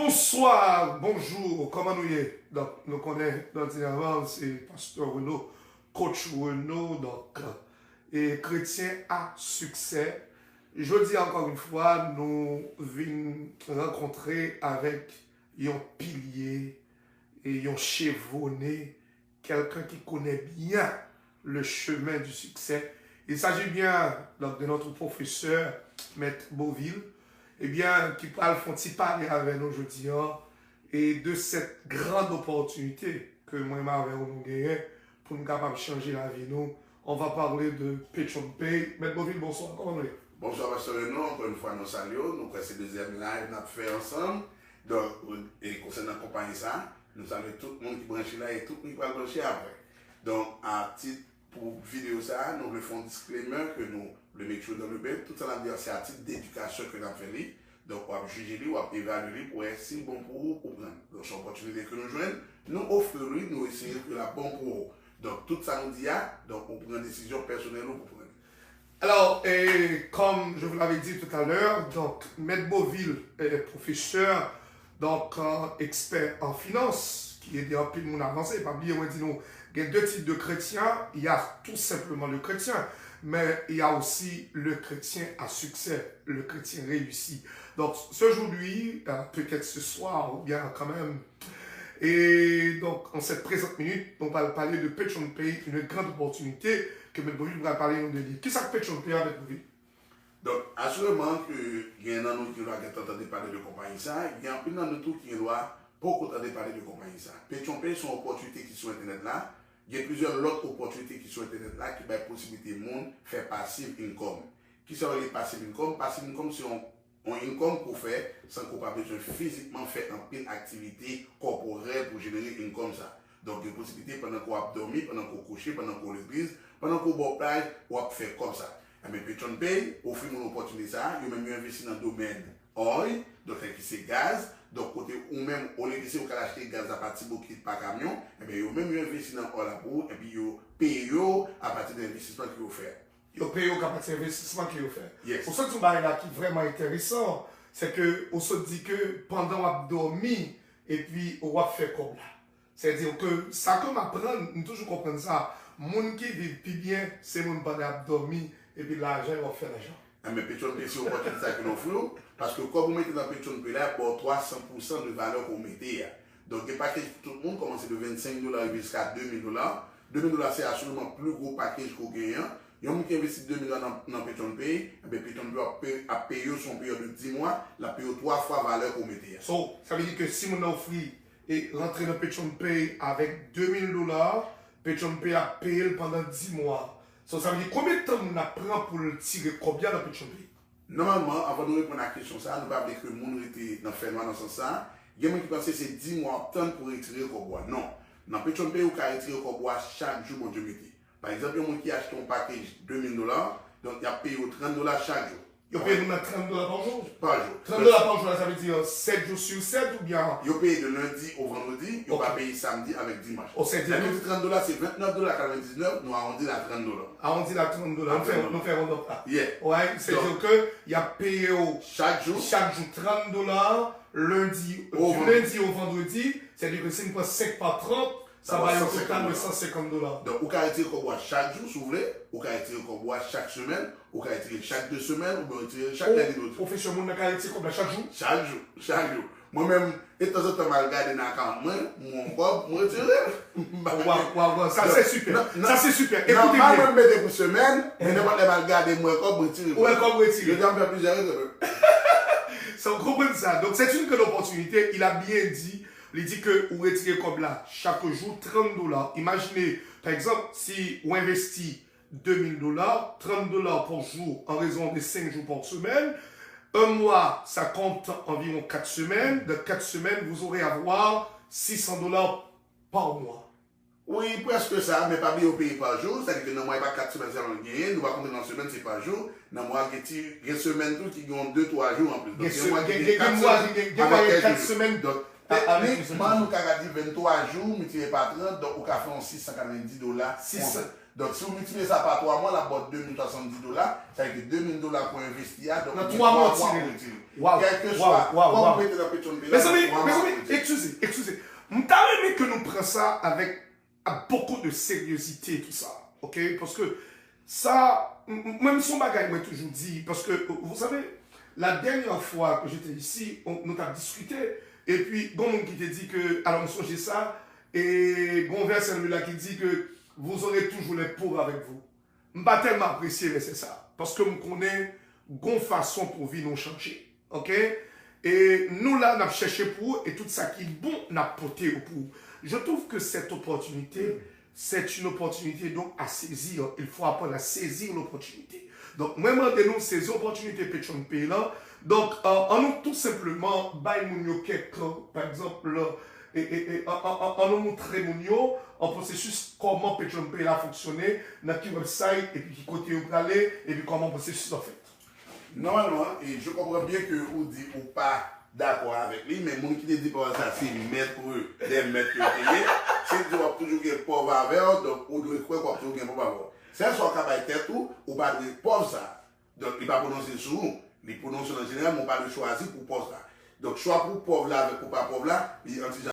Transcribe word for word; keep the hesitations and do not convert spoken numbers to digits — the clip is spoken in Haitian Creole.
Bonswa, bonjou, kòman nou ye? Donk, nou konnen, dodynaman, se Pastè Reno, Coach Reno, donk, e kretyen a siksè. Jodi a, ankò yon fwa, nou vin rankontre avèk yon pilye e yon chevone, quelqu'un qui connaît bien le chemin du succès. Il s'agit bien donc de notre professeur, Maître Beauvil, eh bien, ki pral fè yon ti pale avè nou jodi a, e de cette grande opportunité ke mwen menm avè w nou genyen pou nou kapab chanje lavi nou. On va parler de PetronPay. Maître Beauvil, bonswa, kòman nou ye? Bonswa, Pastè Reno, ankò yon fwa nou salye w, nou kwè se dezyèm live n ap fè ansanm. Donk, e konsènan konpayi sa, nou salye tout moun ki branche la e tout moun ki pral branche apre. Donk, a tit pou videyo sa, nou vle fè yon disclaimer ke nou vle make sure dans le bain, tout sa n ap di a se a tit d'edikasyon ke n ap fè li. Donk, w ap jije li, w ap evalye li pou wè si l bon pou ou, ou pran l. Donk, se yon opòtinite ke nou jwenn, nou ofri w li, nou eseye ke l ap bon pou ou. Donk, tout sa nou di a, donk, ou pran desizyon pèsonèl ou pou pran li. Alors, et comme je vous l'avais dit tout à l'heure, donc, Maître Beauvil est professeur, donc, euh, expert en finance, ki ede anpil moun avanse. Pa bliye, mwen di nou, gen de tip de kretyen. Il y a tout simplement le chrétien, mais il y a aussi le chrétien à succès, le chrétien réussi. Donc, ce jour-là, euh, peut-être ce soir, ou bien quand même, et donc, en cette présente minute, on va parler de PetronPay, une grande opportunité que Maître Beauvil va parler nous de lui. Kisa k PetronPay, Maître Beauvil? Donk, asireman ke gen nan nou ki dwa gentan tande pale de konpayi sa, gen anpil nan nou tou ki gen dwa poko tande pale de konpayi sa. PetronPay se yon opòtinite ki sou entènèt la. Gen plizyè lòt opòtinite ki sou entènèt la ki bay posiblite moun fè passive income. Kisa yo rele passive income? Passive income se yon yon income ke w fè san ke w pa bezwen fizikman fè anpil aktivite kòporèl pou w jenere income sa. Donk, gen posiblite pandan ke w ap dòmi, pandan ke w kouche, pandan ke w legliz, pandan ke w bò plaj, w ap fè kòb sa. Enben, PetronPay ofri moun opòtinite sa, yo menm yo envesti nan domèn oil, donk, ki se gaz, donk, kote ou menm, olye de se ou ka achte gaz la pa ti bokit, pa kamyon, enben, yo menm yo envesti nan oil la pou ou, epi yo peye yo apati de envestisman ke yo fè a. Yo peye w ka pati envestisman ke yo fè. Yes. Ou sot di yon bagay la ki vrèman enteresan, se ke ou sot di ke pandan w ap dòmi, epi w ap fè kòb la. Sètadi ke sa ke m aprann, m toujou konprann sa, moun ki viv pi byen, se moun pandan y ap dòmi, epi lajan, yo ap fè lajan. Enben, PetronPay se opòtinite sa ke l ofri w, paske kòb ou mete nan PetronPay la, ap ba w twa san pousan de valè ke w mete a. Donk, gen pakèj pou tout moun, kòmanse de vennsenk dola rive jiska de mil dola. De mil dola se asireman pli gwo pakèj ke w genyen an. Yon moun ki envesti de mil dola nan, nan PetronPay, enben, PetronPay ap pe-, ap peye w sou yon peryòd de dis mwa, l ap peye w twa fwa valè ke w mete a. So, sa vle di ke si moun nan ofri e rantre nan PetronPay avèk de mil dola, PetronPay ap peye l pandan dis mwa. So, sa vle di konbyen tan moun nan pran pou l tire kòb la nan PetronPay? Nòmalman, anvan nou reponn a kesyon sa a, nou pa vle ke moun rete nan fènwa nan sans sa a. Gen moun ki panse se dis mwa w ap tann pou retire kòb ou a. Non. Nan PetronPay, ou ka retire kòb ou a chak jou Bondye mete. Pa egzanp, yon moun ki achte yon pakèj de mil dola, donk, y ap peye w trant dola chak jou. Yo peye moun nan trant dola pa jou? Pa jou. Trant dola pa jou la, sa vle di, euh, sèt jou sou sèt oubyen? Yo peye de lendi o vandredi, yo pa peye samdi avèk dimanch. O, sèt jou. Lè nou di trant dola, se vennèf dola katrevendiznèf, nou awondi l a trant dola. Awondi l a trant dola. Nou fè, nou fè wonn up la. Yeah. Right? Sètadi ke y ap peye w chak jou, chak jou trant dola, lendi, di lendi o vandredi, sètadi ke si n pran senk pa trant, sa ba yo total de san senkant dola. Donk, ou ka retire kòb ou a chak jou, si w vle. Ou ka retire kòb ou a chak semèn. Ou ka retire l chak de semèn, oubyen w retire l chak lendi. Pwofesè, moun nan ka retire kòb la chak jou? Chak jou, chak jou. Mwen menm, e tanzantan m al gade nan akawont mwen, m wè yon kòb, m retire l. Waw, waw, waw, sa se sipè. Sa se sipè. Ekoute byen. Nòmalman, m mete pou semèn, men nenpòt lè m al gade, m wè kòb, m retire l. Ou wè kòb, ou retire l. Jodi a, m fè plizyè retire. Sa, w konprann sa. Donc, c'est une grande opportunité. Il a bien dit. Li di ke ou retire kòb la chak jou, trant dola. Imajine, pa egzanp, si ou envesti de mil dola, trant dola pa jou, an rezon de senk jou pa semèn. Un mois, ça compte environ quatre semaines. Dans quatre semaines, vous aurez à avoir six cents dollars par mois. Wi, prèske sa, men pa bliye yo peye pa jou, sètadi ke nan mwa, e pa kat semèn sèlman l genyen, nou pa konte nan semèn, se pa jou. Nan mwa, gen ti, gen semèn tou ki gen de, twa jou anplis. Donk, gen mwa ki gen kat semèn avèk kèk jou. Donk, teknikman, nou ka di venntwa jou, miltipliye pa trant, donk ou ka fè yon sis san katrevenndis dola konsa. Donk, si w miltipliye sa pa twa mwa, l ap ba w de mil swasanndis dola, sa vle di de mil dola pou envesti a, donk Nan ou gen twa mwa twa mwa tire. Pou retire. Wow, Kèlkeswa, wow, wow, kòb wow. Ou mete nan Petyon Pay la, Mezanmi, nan twa mwa mezanmi, pou retire. Excusez, excusez. M ta renmen ke nou pran sa avec beaucoup de sériosité, tout ça. Ok? Paske sa, m- m- mwen, se yon bagay mwen toujou di. Paske, vous savez, la dernière fois que j'étais ici, on- nou t ap diskite, epi gon moun ki te di ke, alò, m sonje sa, e gon vèsè nan Bib la ki di ke vous aurez toujours les pauvres avec vous. M pa tèlman apresye vèsè sa, paske m konnen gon fason pou vi nou chanje. Ok? E nou la, n ap chèche pou ou, e tout sa ki bon, n ap pote yo pou ou. Je trouve que cette opportunité, c'est une opportunité donc à saisir. Il faut apprendre à saisir l'opportunité. Donk, mwen mande nou sezi opòtinite Petyon Pay la. Donk, euh, an nou tou senpleman bay moun yo kèk, pa egzanp, e, e, e, an, an, an, an nou montre moun yo an pwosesis kòman Petyon Pay la fonksyone, nan ki website, epi ki kote yo prale, epi kòman pwosesis la fèt. Normalement, et je comprends bien que ou di ou pa dakò avèk li, men moun ki te di pawòl sa se mèt de mèt yo te ye. Si l di w ap toujou gen pòv avè w, donk ou dwe kwè k w ap toujou gen pòv avè w. Sèl sa w ka bay tèt ou, ou pa dwe pòv sa. Donk li pa pwononse l sou ou. Li pwononse l an jeneral, men w pa dwe chwazi pou pòv la. Donk chwa pou pòv la avèk pou pa pòv la, li an ti